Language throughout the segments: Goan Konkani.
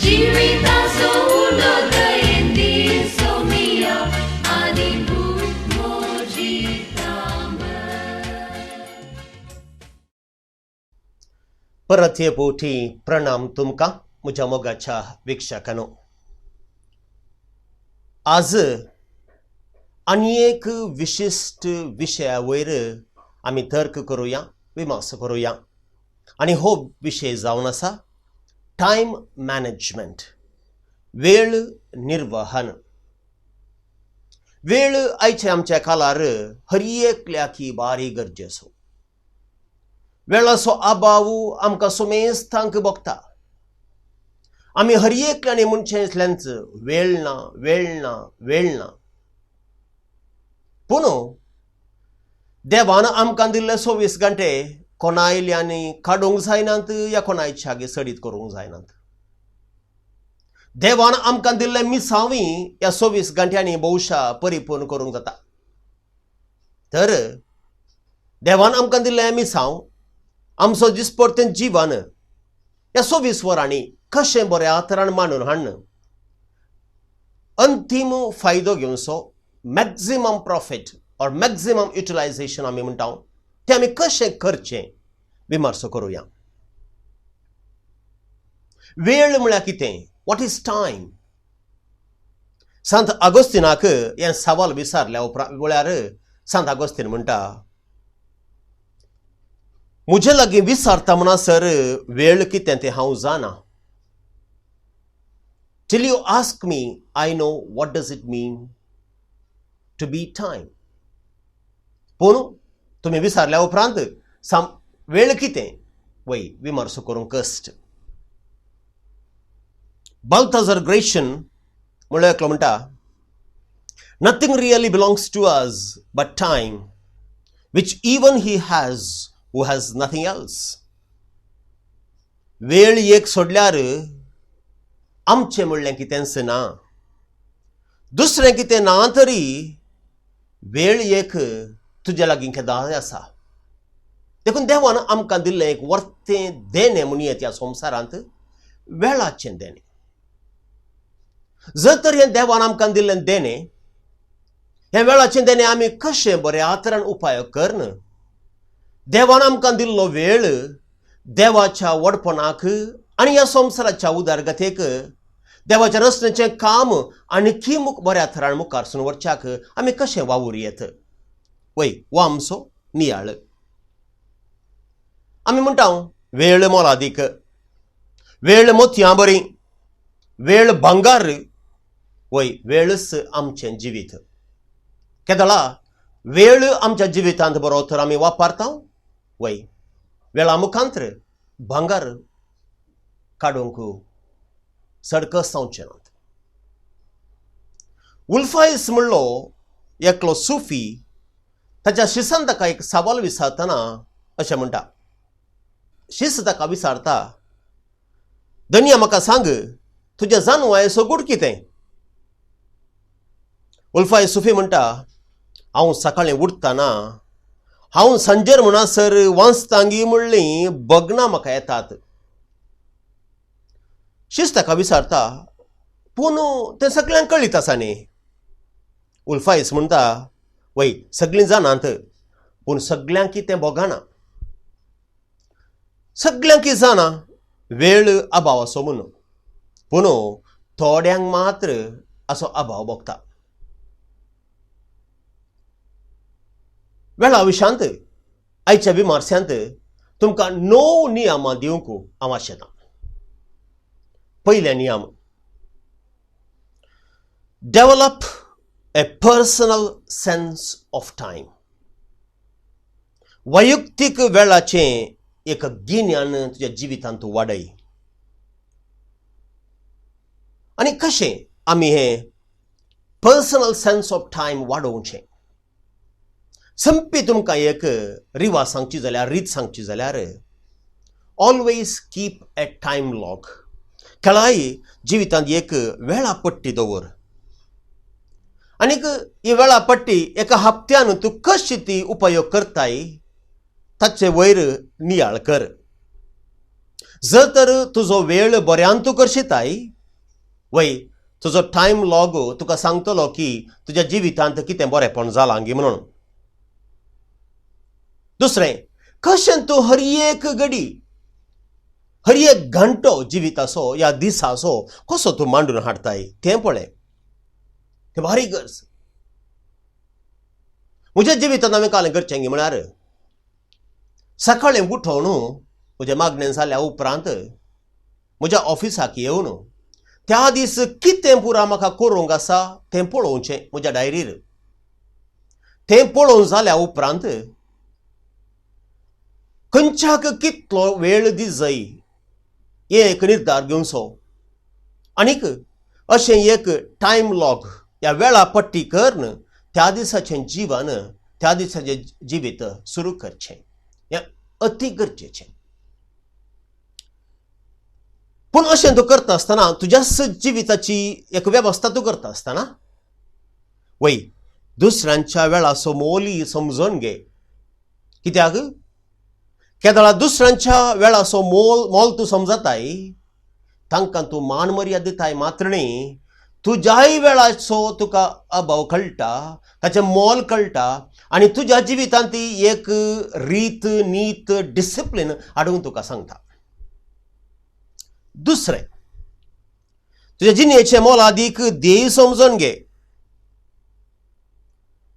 जिविताचो उलो दयेन दिसोमिया आनी भूक मोजितांबर. परत हे फावटी प्रणाम तुमकां म्हज्या मोगाच्या विक्षकांनो. आज आनी एक विशिश्ट विशया वयर आमी तर्क करुया, विमर्श करुया आनी हो विशय जावन आसा टायम मॅनेजमेंट, वेळ निर्वहन. वेळ आयच्या आमच्या काळार हर एकल्याक बारी गरजेचो. वेळाचो अभाव आमकां सुमेस्तांक भोगता. आमी हर एकल्यानी म्हणचें इतलेंच वेळ ना, वेळ ना, वेळ ना. पूण देवान आमकां दिल्ले 24 घंटे कोणायल्यानी काडूंक जायनात या कोणायच्या लागीं सडीत करूंक जायनात. देवान आमकां दिल्ले मिसावी ह्या 24 घंट्यांनी भोवशा परिपूर्ण करूंक जाता. तर देवान आमकां दिल्ले मिसांव आमचो दिसपडतें जिवन ह्या 24 वरांनी कशें बऱ्या तरान मांडून हाडून अंतीम फायदो घेवचो, maximum profit or maximum utilisation आमी म्हणटा तें आमी कशें करचें विमर्सो करुया. वेळ म्हळ्यार कितें? What is time? Sant आगोस्तिनाक हें सवाल विचारल्या उपरांत म्हळ्यार सांत आगोस्तीन म्हणटा, म्हजे लागीं विचारता म्हणसर वेळ कितें तें हांव जाणा. Till you ask me, I know what does it mean to be time. पूण तुमी विचारल्या उपरांत साम वेळ कितें वय विमर्सो करूंक कश्ट. बाल्ताजर ग्रेशन म्हणल्यार एकलो म्हणटा, nothing really belongs to us but time, which even he has who has nothing else. वेळ एक सोडल्यार आमचें म्हणलें कितेंच ना, दुसरें कितें ना तरी वेळ एक तुज्या लागीं केदाय आसा. देखून देवान आमकां दिल्लें एक वर्तें देणें म्हणयेत ह्या संवसारांत वेळाचें देणें. जर तर हें देवान आमकां दिल्लें देणें, हें वेळाचें देणें आमी कशें बऱ्या तरान उपाय करून देवान आमकां दिल्लो वेळ देवाच्या व्हडपणाक आनी ह्या संवसाराच्या उदरगतेक, देवाच्या रचनेचें काम आनी बऱ्या थरान मुखार सून व्हरच्याक आमी कशें वावूर येत वय हो आमचो नियाळ. आमी म्हणटा वेळ मोलादीक, वेळ मोतयां बरी, वेळ भांगार. वय वेळच आमचें जिवीत. केदळा वेळ आमच्या जिवितांत बरो तर आमी वापरता वय वेळा मुखांतर भांगार काडूंक सडकस जावचें नात. उल्फायस म्हणलो एकलो सुफी ताच्या शिसान ताका एक सवाल विचारतना अशें म्हणटा. शिस ताका विचारता, धनया म्हाका सांग तुज्या जानवायचो गूट कितें? उल्फाय सुफी म्हणटा, हांव सकाळीं उठतना हांव सांजेर म्हणसर वाचतांगी म्हणलीं भगणां म्हाका येतात. शिस्त ताका विचारता, पूण तें सगळ्यांक कळीत आसा न्ही? उल्फायस म्हणटा, वय सगळीं जाणात, पूण सगळ्यांक तें भोगना. सगळ्यांक जाणा वेळ अभाव असो म्हणून, पूण थोड्यांक मात्र असो अभाव भोगता. वेळा विशांत आयच्या विमर्शांत तुमकां 9 नियमां दिवंक हांव आशेतां. पयलें नियम, develop a personal sense of time. वैयक्तीक वेळाचें एक गिन्यान तुज्या जिवितांत तूं वाडय. आनी कशें आमी हें पर्सनल सेन्स ऑफ टायम वाडोवचें? संपी तुमकां एक रिवाज सांगची जाल्यार, रीत सांगची जाल्यार, always keep a time log. खेळाय जिवितांत एक वेळापट्टी दवर आनीक ही वेळापट्टी एका हप्त्यान तूं कशी ती उपयोग करताय ताचे वयर नियाळ कर. जर तर तुजो वेळ बऱ्यान तूं करशिताय वय, तुजो टायम लॉग तुका सांगतलो की तुज्या जिवितांत कितें बरेंपण जालां गी म्हणून. दुसरें, कशें तूं हर एक घडी, हर एक घंटो जिविताचो ह्या दिसाचो कसो तूं मांडून हाडटाय तें पळय. तें भारी गरज. म्हज्या जिवितांत हांवें काल करचें म्हळ्यार सकाळीं उठोवन म्हजें मागणें जाल्या उपरांत म्हज्या ऑफिसाक येवन त्या दीस कितें पुरा म्हाका करूंक आसा तें पळोवचें म्हज्या डायरीर. तें पळोवन जाल्या उपरांत खंयच्याक कितलो वेळ दिजय एक निर्धार घेवचो आनीक अशें एक टायम लॉग ह्या वेळापट्टी करून त्या दिसाचें जिवन, त्या दिसाचें जिवीत सुरू करचें हें अती गरजेचें. पूण अशें तूं करता आसतना तुज्याच जिविताची एक वेवस्था तूं करता आसतना वय दुसऱ्यांच्या वेळाचो मोली समजून घे. कित्याक केदळा दुसऱ्यांच्या वेळाचो मोल तूं समजताय, तांकां तूं मान मर्याद दिताय मात्र न्ही, तुज्याय वेळाचो तुका अभाव कळटा, ताचें मोल कळटा आनी तुज्या जिवितांत ती एक रीत नीत डिसिप्लीन हाडूंक तुका सांगता. दुसरें, तुज्या जिणेचें मोलादीक ध्येय समजून घे.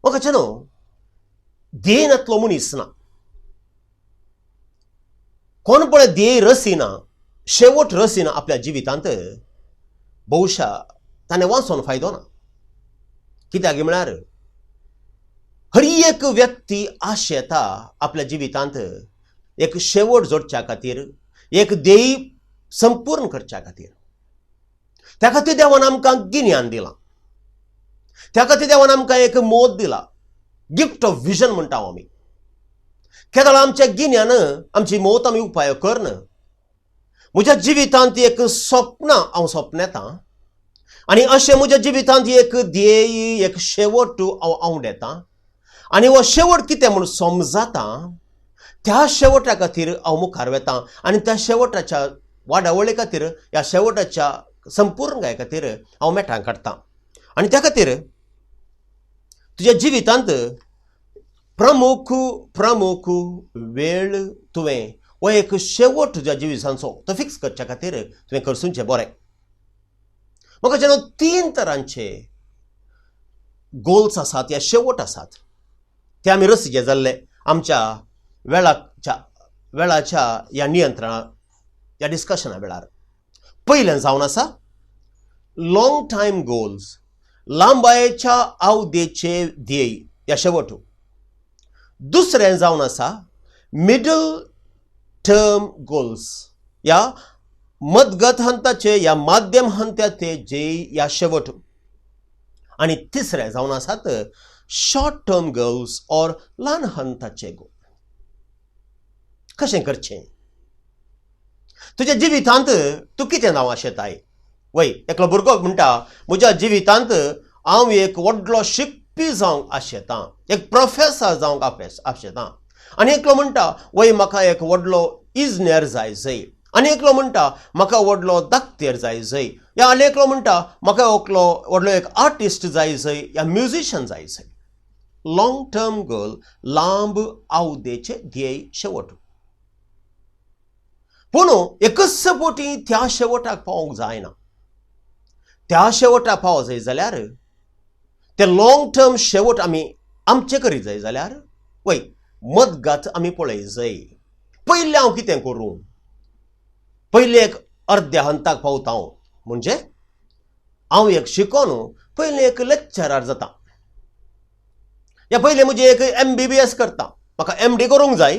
म्हाका न्हू ध्येय नातलो मनीस ना. कोण पळय ध्येय रसिना, शेवट रसिना आपल्या जिवितांत, बहुशा ताणें वाचोन फायदो ना. कित्याक म्हळ्यार हर एक व्यक्ती आशेता आपल्या जिवितांत एक शेवट जोडच्या खातीर, एक ध्येय संपूर्ण करच्या खातीर. त्या खातीर देवान आमकां गिन्यान दिलां, त्या खातीर देवान आमकां एक मोद दिला, गिफ्ट ऑफ विजन म्हणटा आमी. केदळा आमच्या गिन्यान आमची मोत आमी उपाय करून म्हज्या जिवितांत एक स्वप्न हांव स्वप्नेता आनी अशें म्हज्या जिवितांत एक ध्येय, एक शेवट हांव आंवडेता आनी हो शेवट कितें म्हूण समजाता, त्या शेवटा खातीर हांव मुखार वता आनी त्या शेवटाच्या वाडावळे खातीर, ह्या शेवटाच्या संपूर्ण खातीर हांव मेटां काडटा. आनी त्या खातीर तुज्या जिवितांत प्रमुख प्रमुख वेळ तुवें हो एक शेवट तुज्या जिवितांचो तो फिक्स करच्या खातीर तुवें करसुचें बरें. म्हाका जेन्ना तीन तरांचे गोल्स आसात या शेवट आसात ते आमी रसिचे जाल्ले आमच्या वेळाच्या ह्या नियंत्रणा ह्या डिस्कशना वेळार. पयलें जावन आसा लॉंग टायम गोल्स, लांबायेच्या आवदेचे ध्येय ह्या शेवट. दुसरें जावन आसा मिडल टर्म गोल्स, ह्या मदगत हंताचे या माध्यम हंत्याचे ध्येय ह्या शेवट. आनी तिसरें जावन आसात शॉर्ट टर्म गोल्स ऑर ल्हान हंताचे गोल. कशें करचें तुज्या जिवितांत तूं कितें नांव आशेताय? वय एकलो भुरगो म्हणटा म्हज्या जिवितांत हांव एक व्हडलो शिकपी जावंक आशेतां, एक प्रोफेसर जावंक आशेतां. आनी एकलो म्हणटा वय म्हाका एक व्हडलो इजनेर जाय जय. आनी एकलो म्हणटा म्हाका व्हडलो दाक्तेर जाय जय. या आनी एकलो म्हणटा म्हाका एकलो व्हडलो एक आर्टिस्ट जाय जय या म्युजिशियन जाय जय. लॉंग टर्म गोल, लांब आवदेचे ध्येय शेवट. पूण एकच बोटी त्या शेवटाक पावोवंक जायना. त्या शेवटाक पावो जाय जाल्यार ते लॉंग टर्म शेवट आमी आमचे करीत जाय जाल्यार वय मदगात आमी पळय जाय. पयलें हांव कितें करूं, पयलें एक अर्द्या हंताक पावता हांव, म्हणजे हांव एक शिकोन पयलें एक लेक्चरार जाता, या पयलें म्हजें एक MBBS करता, म्हाका MD करूंक जाय,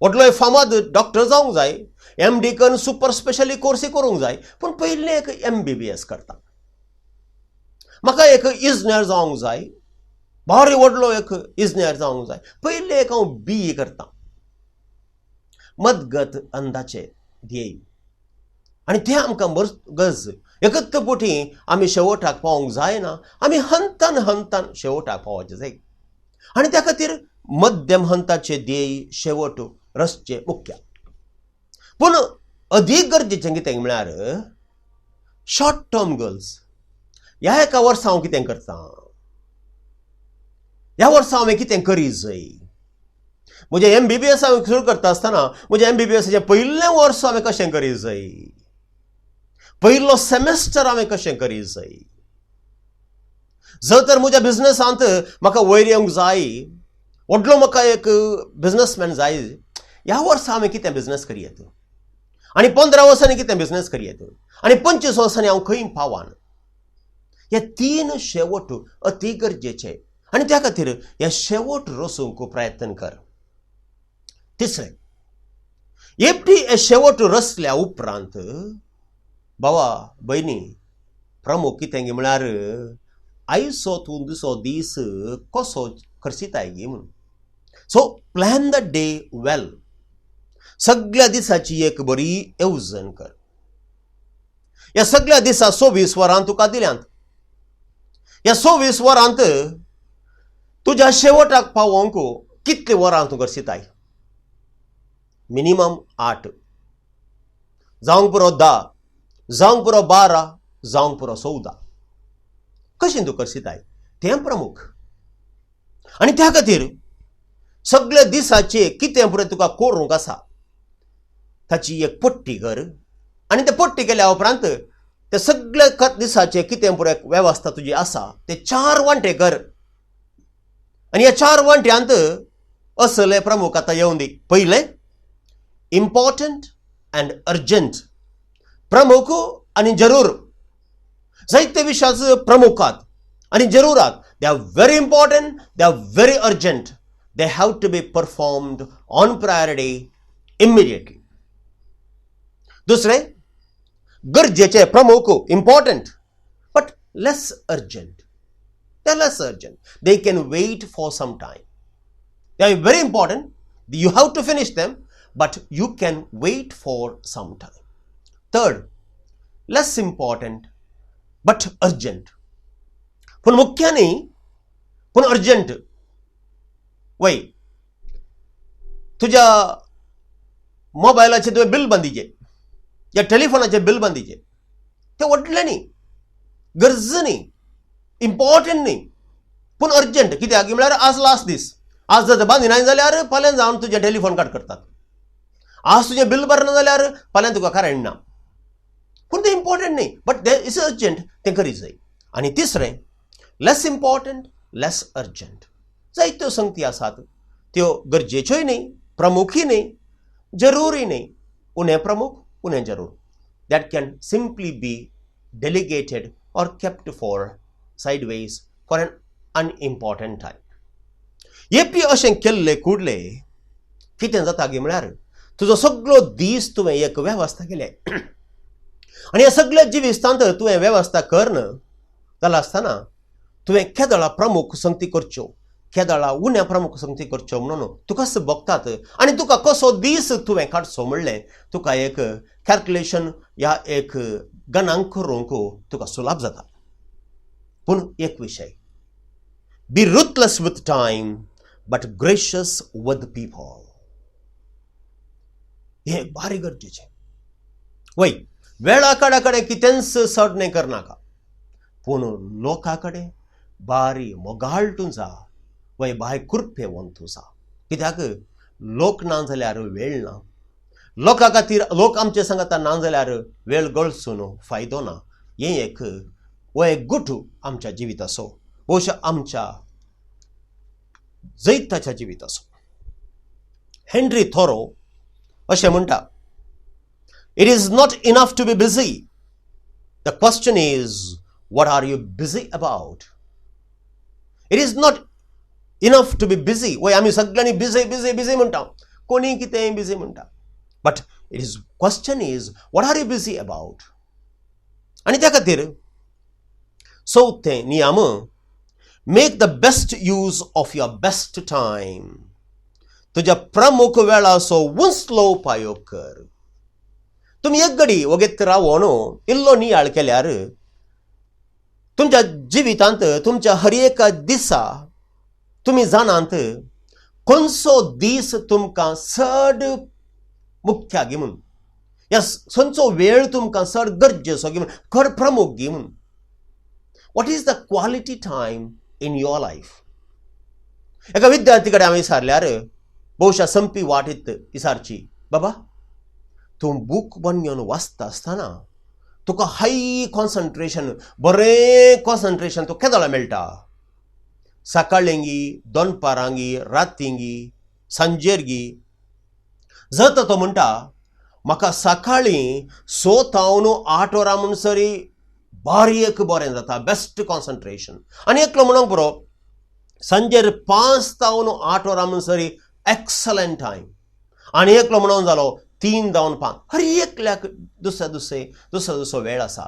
व्हडलो एक फामाद डॉक्टर जावंक जाय, MD करून सुपर स्पेशली कोर्सूय करूंक जाय, पूण पयलें एक MBBS करता. म्हाका एक इजनेर जावंक जाय, भारी व्हडलो एक इजनेर जावंक जाय, पयलें एक हांव BE करता. मदगत अंदाचे ध्येय आनी तें आमकां गरज. एकच पोटी आमी शेवटाक पावोवंक जायना, आमी हंतान हंतान शेवटाक पावपाचें जाय. आनी त्या खातीर मध्यम हंताचे ध्येय शेवट रचचे मुख्य. पूण अदीक गरजेचें कितें म्हळ्यार शॉर्ट टर्म गोल्स. ह्या एका वर्सा हांव कितें करतां, ह्या वर्सा हांवें कितें करी जाय. म्हजें एमबीबीएस हांवें सुरू करता आसतना म्हजें एमबीबीएसाचें पयलें वर्स हांवें कशें करी जाय, पयलो सेमेस्टर हांवें कशें करी जाय. जर तर म्हज्या बिजनसांत म्हाका वयर येवंक जाय, व्हडलो म्हाका एक बिजनसमॅन जाय, ह्या वर्सा हांवें कितें बिजनस करी येत आनी 15 वर्सांनी कितें बिजनस करी येत आनी 25 वर्सांनी हांव खंय पावान. हे तीन शेवट अती गरजेचे आनी त्या खातीर हे शेवट रचूंक प्रयत्न कर. तिसरें, एकटी हे शेवट रचल्या उपरांत भावा भयणी, प्रमुख कितें म्हळ्यार आयचो तूं दुसरो दीस कसो खर्चिताय गी म्हणून. So plan the day well. सगळ्या दिसाची एक बरी येवजण कर. ह्या सगळ्या दिसा 24 वरां तुका दिल्यांत. ह्या 24 वरांत तुज्या शेवटाक पावोवंक कितली वरां तूं खर्चिताय? मिनिमम 8 जावंक पुरो, 10 जावंक पुरो, 12 जावंक पुरो, 14. कशें तूं खर्चिताय तें प्रमुख. आनी त्या खातीर सगळ्या दिसाचे कितें पुरो तुका करूंक आसा ताची एक पट्टी कर आनी ते पट्टी केल्या उपरांत ते सगळे दिसाचे कितें पुरो वेवस्था तुजी आसा ते चार वांटे कर आनी ह्या चार वांट्यांत असले प्रमुख आतां येवन दी. पयलें, इम्पॉर्टंट अँड अर्जंट, प्रमुख आनी जरूर. जायते विशयाच प्रमुखात आनी जरूरात. They are very important, they are very urgent, they have to be performed on priority immediately. दुसरें, गरजेचे, प्रमुख, important but less urgent. They are less urgent. They can wait for some time. They are very important. You have to finish them, but you can wait for some time. Third, less important but urgent. पूण मुख्य न्ही पूण अर्जंट. वय, तुज्या मोबायलाचें तुवें बिल बांदिचें या टेलिफोनाचें बिल बांदिचें, तें व्हडलें न्ही, गरज न्ही, इम्पॉर्टंट न्ही, पूण अर्जंट. कित्याक म्हळ्यार आज लास्ट दीस. आज जर बांदिनाय जाल्यार फाल्यां जावन तुजें टेलिफोन कट करतात. आज तुजें बिल भरना जाल्यार फाल्यां तुका करंट ना. पूण तें इम्पॉर्टंट न्ही, बट तें is urgent, तें करी जाय. आनी तिसरें, लेस इम्पॉर्टंट, लेस अर्जंट. जायत्यो संगती आसात, त्यो गरजेच्योय न्ही, प्रमुखय न्ही, जरुरी न्ही, उणें प्रमुख उणें जरूर. That can simply be delegated or kept for sideways for an unimportant time. AP अशें केल्ले कुडले कितें जाता गी म्हळ्यार तुजो सगळो दीस तुवें एक वेवस्था केल्या आनी ह्या सगळ्या जिवितांत तुवें वेवस्था करन जाल्या आसतना तुवें केदळा प्रमुख संगती करच्यो, केदळा उण्या प्रमुख संगती करच्यो म्हणून तुकाच भोगतात आनी तुका कसो दीस तुवें काडचो म्हणलें तुका एक कॅल्क्युलेशन या एक गणांक करूंक तुका सुलाभ जाता. पूण एक विशय, be ruthless with time but gracious with people. हें भारी गरजेचें. वय, वेळा काडा कडेन कितेंच चड न्हय करनाका, पूण लोका कडेन बारी मोगाळ तूं जा. वय, बाय कृपेवंत जा. कित्याक लोक ना जाल्यार वेळ ना. लोकां खातीर लोक आमचे सांगता ना जाल्यार वेळ गळसून फायदो ना. हें एक हो एक गुट आमच्या जिविताचो, बहुशा आमच्या जैताच्या जिविताचो. हेनरी थोरो अशें म्हणटा, "It is not enough to be busy. The question is, what are you busy about?" It is not enough to be busy. वय, आमी सगळ्यांनी बिझी बिझी बिझी म्हणटा, कोणी कितेंय बिझी म्हणटा, but it is question is, what are you busy about? आनी त्या खातीर चवथें नियम, make the best use of your best time. तुज्या प्रमुख वेळाचो उंचलो उपायोग कर. तुमी एक घडी वगेत रावोन इल्लो नियाळ केल्यार तुमच्या जिवितांत तुमच्या हर एका दिसा तुमी जाणात खंयचो दीस तुमकां चड मुख्य म्हूण. ह्या खंयचो वेळ तुमकां चड गरजेचो गी म्हूण, खर प्रमुख गी म्हूण. What is the quality time in your life? एका विद्यार्थी कडेन हांवें विचारल्यार बहुशा संपी वाट विचारची, बाबा तूं बूक बन घेवन वाचता आसतना तुका हाय कॉन्सन्ट्रेशन, बरें कॉन्सन्ट्रेशन तुका केदोळा मेळटा? सकाळीं, दनपारांगी, रातींगी, सांजेर गी? जर तर तो म्हणटा म्हाका सकाळीं 6 थावन 8 वरां म्हणसरी बारी एक बरें जाता, बेस्ट कॉन्सन्ट्रेशन. आनी एकलो म्हणूंक पुरो सांजेर 5 थावन 8 वरां म्हणसरी एक्सलंट टायम. आनी एकलो म्हणून जालो 3 जावन 5. हर एकल्याक दुसरे दुसरे दुसरो दुसरो वेळ आसा.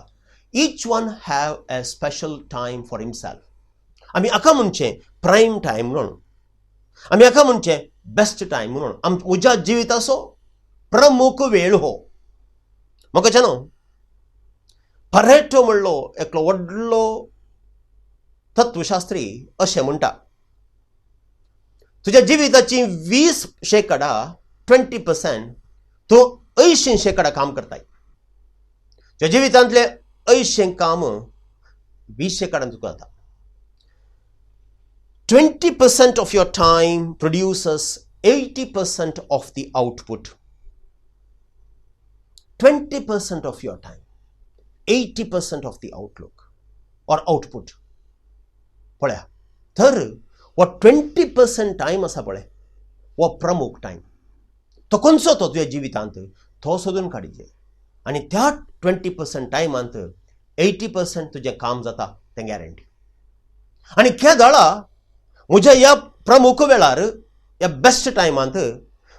Each one have a special time for himself. आमी हाका म्हणचें प्रायम टायम म्हणून, आमी हाका म्हणचें बेस्ट टायम म्हणून. म्हज्या जिविताचो प्रमुख वेळ हो. म्हाका न्हू परेटो म्हणलो एकलो व्हडलो तत्वशास्त्री अशें म्हणटा, तुज्या जिविताची 20%, 20%, तूं 80% काम करताय. तुज्या जिवितांतलें 80 काम 20% तुका जाता. 20% of your time produces 80% of the output. 20% of your time, 80% of the outlook or output. पळया, तर हो 20% टायम आसा पळय, हो प्रमुख टायम. तो खंयचो तो तुज्या जिवितांत तो सोदून काडीजे आनी त्या 20% टायमांत 80% तुजें काम जाता तें गॅरंटी. आनी केदळा म्हज्या ह्या प्रमुख वेळार, ह्या बेस्ट टायमांत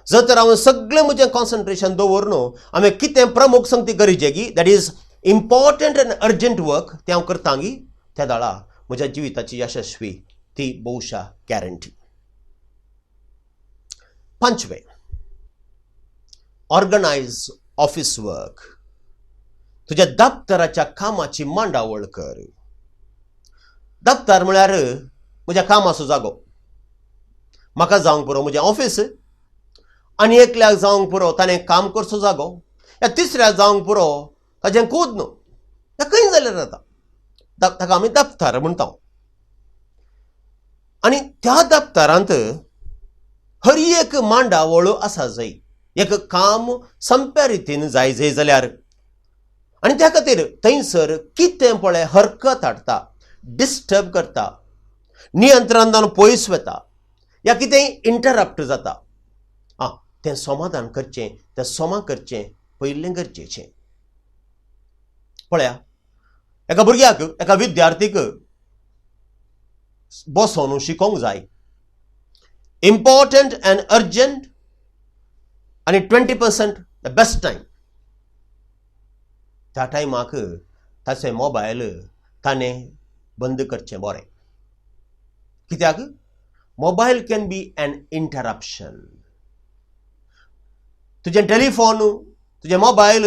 जर तर हांवें सगळें म्हजें कॉन्सन्ट्रेशन दवर न्हू, हांवें कितें प्रमुख संगती गरजेगी, that is important and urgent work, तें हांव करता गी, त्या वेळा म्हज्या जिविताची यशस्वी ती बहुशा गॅरंटी. पांचवें, ऑर्गनायज ऑफिस वर्क. तुज्या दप्तराच्या कामाची मांडावळ कर. दप्तर म्हळ्यार म्हज्या कामाचो जागो. म्हाका जावंक पुरो म्हजें ऑफिस, आनी एकल्याक जावंक पुरो ताणें काम करचो जागो, या तिसऱ्याक जावंक पुरो ताजें कूद न्हू, या खंय जाल्यार जाता, ताका आमी दप्तर म्हणटा. आनी त्या दप्तरांत हर एक मांडावळ आसा जाय, एक काम संप्या रितीन जाय जाय जाल्यार. आनी त्या खातीर थंयसर कितें पळय हरकत हाडटा, डिस्टर्ब करता, नियंत्रणान पयस वता या कितेंय इंटरप्ट जाता, आं तें समाधान करचें, तें सोमा करचें पयलें गरजेचें. पळया, एका भुरग्याक, एका विद्यार्थीक बसोन शिकोंक जाय इम्पॉर्टंट अँड अर्जंट आनी 20% the best time. त्या टायमाक ताचें मोबायल ताणें बंद करचें बरें. कित्याक? Mobile can be an interruption. तुजें टेलिफोन, तुजें मोबायल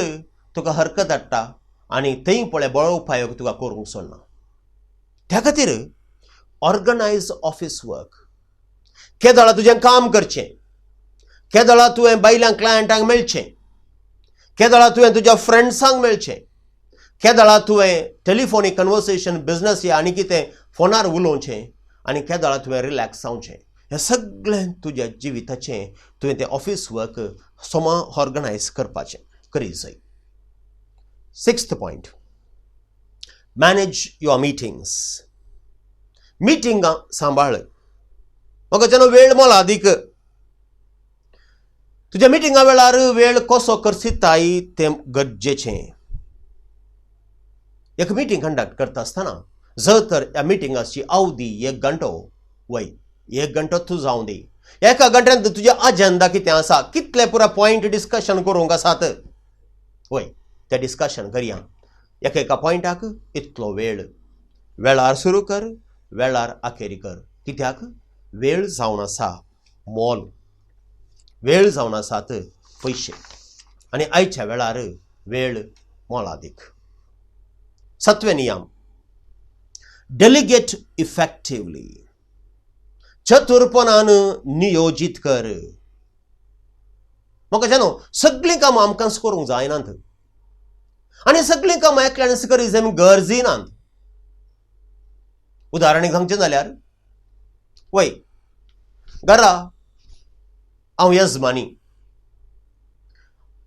तुका हरकत हाडटा आनी थंय पळय बरो उपयोग तुका करूंक सोडना. त्या खातीर ऑर्गनायज ऑफिस वर्क. केदळा तुजें काम करचें, केदळा तुवें बायल्यांक, क्लायंटांक मेळचें, केदळा तुवें तुज्या फ्रेंड्सांक मेळचें, केदळा तुवें टेलिफोनीक कन्वर्सेशन, बिजनस या आनी कितें फोनार उलोवचें आनी केदळा तुवें रिलॅक्स जावचें, हें सगळें तुज्या जिविताचें तुवें तें ऑफिस वर्क सोमा ऑर्गनायज करपाचें करी जाय. Sixth point, manage your meetings. मिटिंगां सांबाळ. म्हाका जेन्ना वेळ मोलादीक. तुज्या मिटिंगा वेळार वेळ कसो करसिताय तें गरजेचें. एक मिटींग कंडक्ट करता आसतना जर तर ह्या मिटिंगाची अवधी एक घंटो, वय, एक घंटो तूं जावं दी, एका घंट्यांत तुजें अजेंडा कितें आसा, कितले पुरा पॉयंट डिस्कशन करूंक आसात, वय, तें डिस्कशन करया. एका एका पॉयंटाक इतलो वेळ. वेळार सुरू कर, वेळार अखेरी कर. कित्याक? वेळ जावन आसा मोल, वेळ जावन आसात पयशे आनी आयच्या वेळार वेळ मोलादीक. सातवें नियम, डेलिगेट इफेक्टिवली. चतुरपणान नियोजीत कर. म्हाका न्हू, सगळीं कामां आमकांच करूंक जायनात आनी सगळीं कामां एकल्यानच करी जाय गरजी नात. उदाहरण एक सांगचें जाल्यार, वय घरा हांव येजमानी,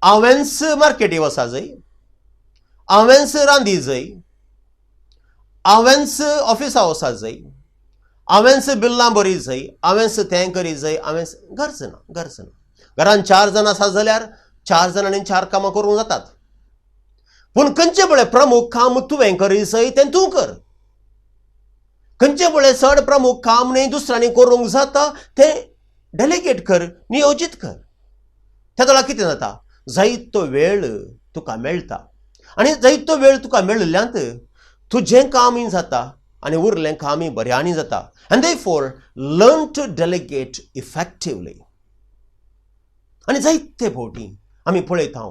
हांवेंच मार्केटी वचा जाय, हांवेंच रांदी जाय, हांवेंच ऑफिसा वचा जाय, हांवेंच बिल्लां बरी जाय, हांवेंच तें करी जाय, हांवेंच. गरज ना, गरज ना. घरान चार जाण आसा जाल्यार चार जाणांनी चार कामां करूंक जातात, पूण खंयचें पळय प्रमुख काम तुवें करी जाय तें तूं कर. खंयचें पळय चड प्रमुख काम न्ही दुसऱ्यांनी करूंक जाता तें डेलिगेट कर, नियोजीत कर. त्या वेळार कितें जाता, जायतो वेळ तुका मेळटा आनी जायतो वेळ तुका मेळिल्ल्यांत तुजें कामय जाता आनी उरलें कामय बऱ्यांनी जाता. And therefore learn to delegate effectively. आनी जायते फावटी आमी पळयता,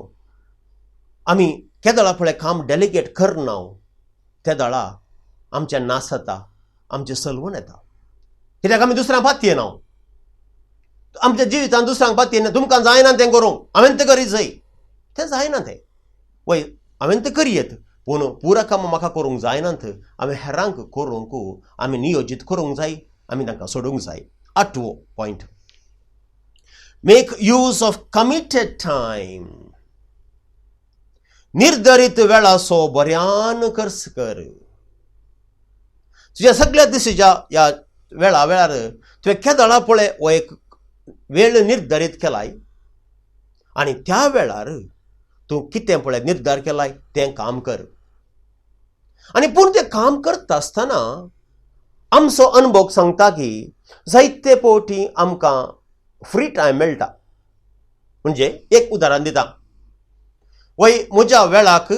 आमी केदळा पळय काम डेलिगेट करना तेदळा आमचें नास जाता, आमचें सलवून येता. कित्याक आमी दुसऱ्यांक पातयेना, आमच्या जिवितांत दुसऱ्यांक पातयेना. तुमकां जायना तें करूंक, हांवें तें करी जाय, तें जायना तें. वय हांवें तें करयेत, पूण पुरा कामां म्हाका करूंक जायनात, हांवें हेरांक करूंक आमी नियोजीत करूंक जाय, आमी तांकां सोडूंक जाय. आठवो point, make use of committed time. निर्धारीत वेळाचो बऱ्यान खर्च कर. तुज्या सगळ्या दिसाच्या ह्या वेळा वेळार तुवें केदळा पळय हो एक वेळ निर्धारीत केलाय आनी त्या वेळार तूं कितें पळय निर्धार केलाय तें काम कर. आनी पूण तें काम करता आसतना आमचो अनुभव सांगता की जायते फावटी आमकां फ्री टायम मेळटा. म्हणजे एक उदाहरण दिता, वय म्हज्या वेळाक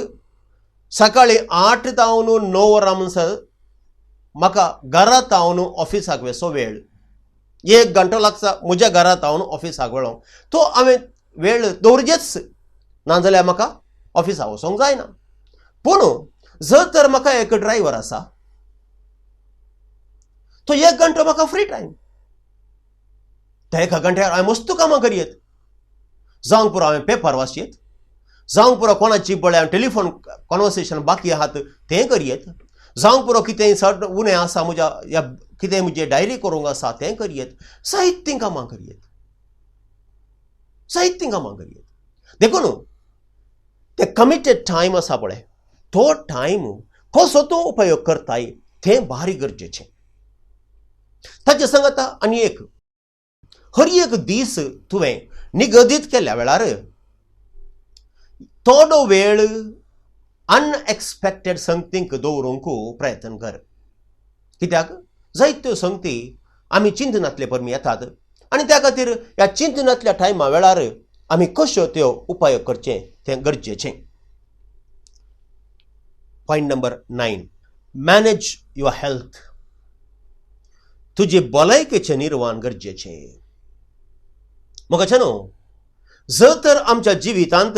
सकाळी 8 जावन 9 वरां म्हणसर म्हाका घरांत हांव ऑफिसाक वचो वेळ 1 घंटो लागता. म्हज्या घरांत हांव ऑफिसाक वेळोंक तो हांवें वेळ दवरचेच, नाजाल्यार म्हाका ऑफिसाक वचोंक जायना. पूण जर तर म्हाका एक ड्रायव्हर आसा, तो 1 घंटो म्हाका फ्री टायम. त्या एका घंट्यार हांवें मस्त कामां करयेत, जावंक पुरो हांवें पेपर वाचयेत, जावंक पुरो कोणाची पळय हांवें टेलिफोन कॉन्वर्सेशन बाकी आहात तें करयेत, जावंक पुरो कितेंय चड उणें आसा म्हज्या ह्या कितें म्हजें डायरी करूंक आसा तें करयेत. जायतीं कामां करयेत, जायतीं कामां करयेत. देखून ते कमिटेड टायम आसा पळय, तो टायम कसो तूं उपयोग करताय तें भारी गरजेचें. ताचे सांगता आनी एक हर एक दीस तुवें निगदीत केल्या वेळार थोडो वेळ अनएक्सपेक्टेड संगतींक दवरूंक प्रयत्न कर. कित्याक जायत्यो संगती आमी चिंतनांतले परमी येतात आनी त्या खातीर ह्या चिंतनांतल्या टायमा वेळार आमी कश्यो त्यो उपाय करचे तें गरजेचें. Point number 9, manage your health. तुजे भलायकेचें निर्वाण गरजेचें. म्हाका न्हू, जर तर आमच्या जिवितांत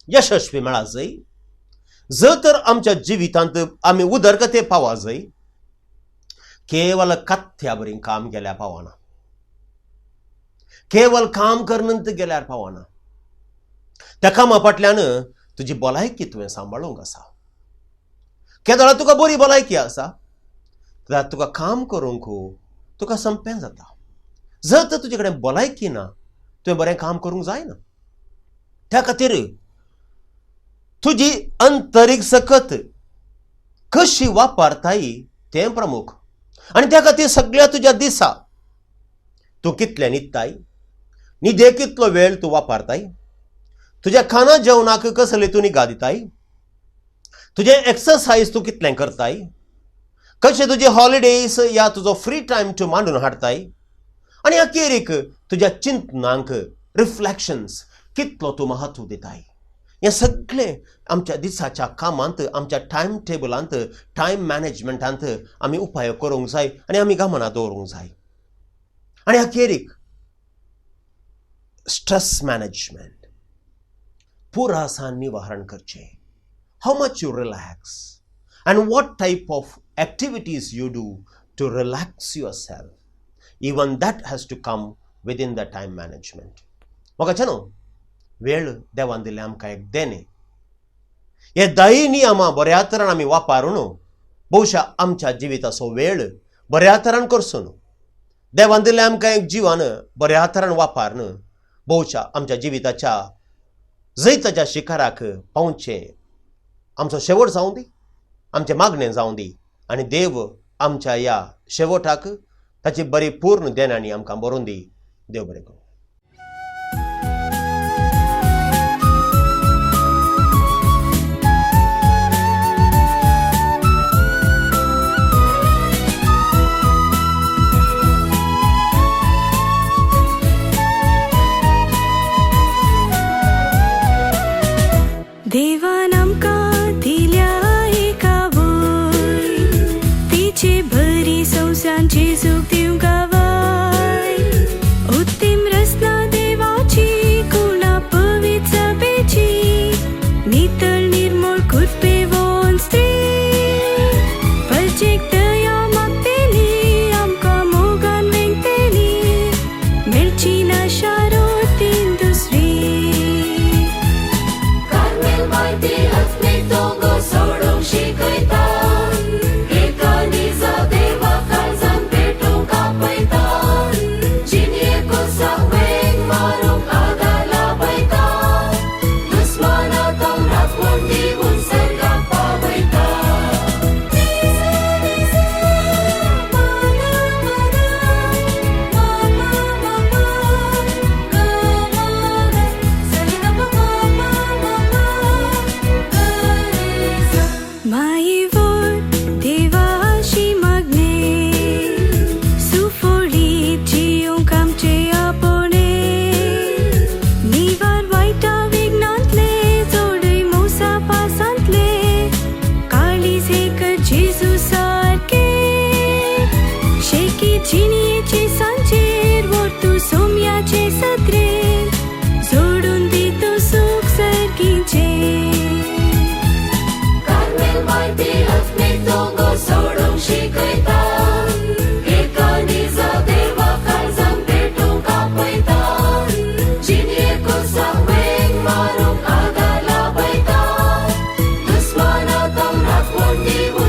यशस्वी मेळा जाय, जर तर आमच्या जिवितांत आमी उदरगते पावा जाय, केवल कथ्या बरी काम केल्यार पावना, केवल काम करनंत गेल्यार पावना. त्या कामा फाटल्यान तुजी भलायकी तुवें सांबाळूंक आसा. केदळा तुका बरी भलायकी आसा जाल्यार तुका काम करूंक तुका संपें जाता. जर तर तुजे कडेन भलायकी ना, तुवें बरें काम करूंक जायना. त्या खातीर तुजी अंतरीक सकत कशी वापरताय तें प्रमुख. आनी त्या खातीर सगळ्या तुज्या दिसा तूं कितलें न्हिदताय, न्हिदे कितलो वेळ तूं वापरताय, तुज्या खाणा जेवणाक कसली तूं निगा दिताय, तुजें एक्सरसायज तूं कितलें करताय, कशें तुजे हॉलिडेज या तुजो फ्री टायम तूं मांडून हाडटाय, आनी अखेरीक तुज्या चिंतनांक रिफ्लेक्शन्स कितलो तूं महत्व दिताय. हें सगळें आमच्या दिसाच्या कामांत, आमच्या टायम टेबलांत, टायम मॅनेजमेंटांत आमी उपाय करूंक जाय आनी आमी गमनां दवरूंक जाय. आनी अखेरीक स्ट्रेस मॅनेजमेंट, पुरासान निवारण करचें. How much you relax and what type of activities you do to relax yourself, even that has to come within the time management. म्हाका न्हू वेळ देवान दिल्लें आमकां एक देणें. हे दायी नियमां बऱ्या तरान आमी वापरून भोवशा आमच्या जिविताचो वेळ बऱ्या तरान करचो न्हू. देवान दिल्लें आमकां एक जिवन बऱ्या तरान वापरून भोवशा आमच्या जिविताच्या जैताच्या शिखराक पावचें आमचो शेवट जावं दी, आमचें मागणें जावं दी आनी देव आमच्या ह्या शेवटाक ताची बरी पूर्ण देणांनी आमकां बरोवन दी. देव बरें करूं. देवान आमकां दिल्या एका वय तिचे बरी संवसांची सूख दिवंक गावाय. उत्तीम रचना देवाची कुणा पवित्र सभेची नितळ निर्मळ कृपेवन स्त्री परजेक दया मागतेली आमकां मोगान वेंगतेली मेळची ना शारोतीन दुसरी. कार्मेल मायती आत्मीक दोंगर सोडूंक शिकयता, एका निजा देवा काळजान पेटोवंक आपयता, जिणये कोसाक वेंग मारूंक आदार लाभयता, दुस्मानाक राखण दिवन सर्गाक पावयता. माईवोर देवाशी मागणे सुफोळीत जियोंक आमचे आपोणे निवार वायटा विघ्नांतले जोडय मोसा पासांतले काळीज एक जेजू सारके शेकी जिणयेचे सांचेर व्हरतू सोम्याचे सत्रेन जोडून दितो सूख सर्गीचें. कार्मेल मायती आत्मीक दोंगर सोडूंक शिकयता, एका निजा देवा काळजान पेटोवंक आपयता, जिणये कोसाक वेंग मारूंक आदार लाभयता, दुस्मानाक राखण दिवन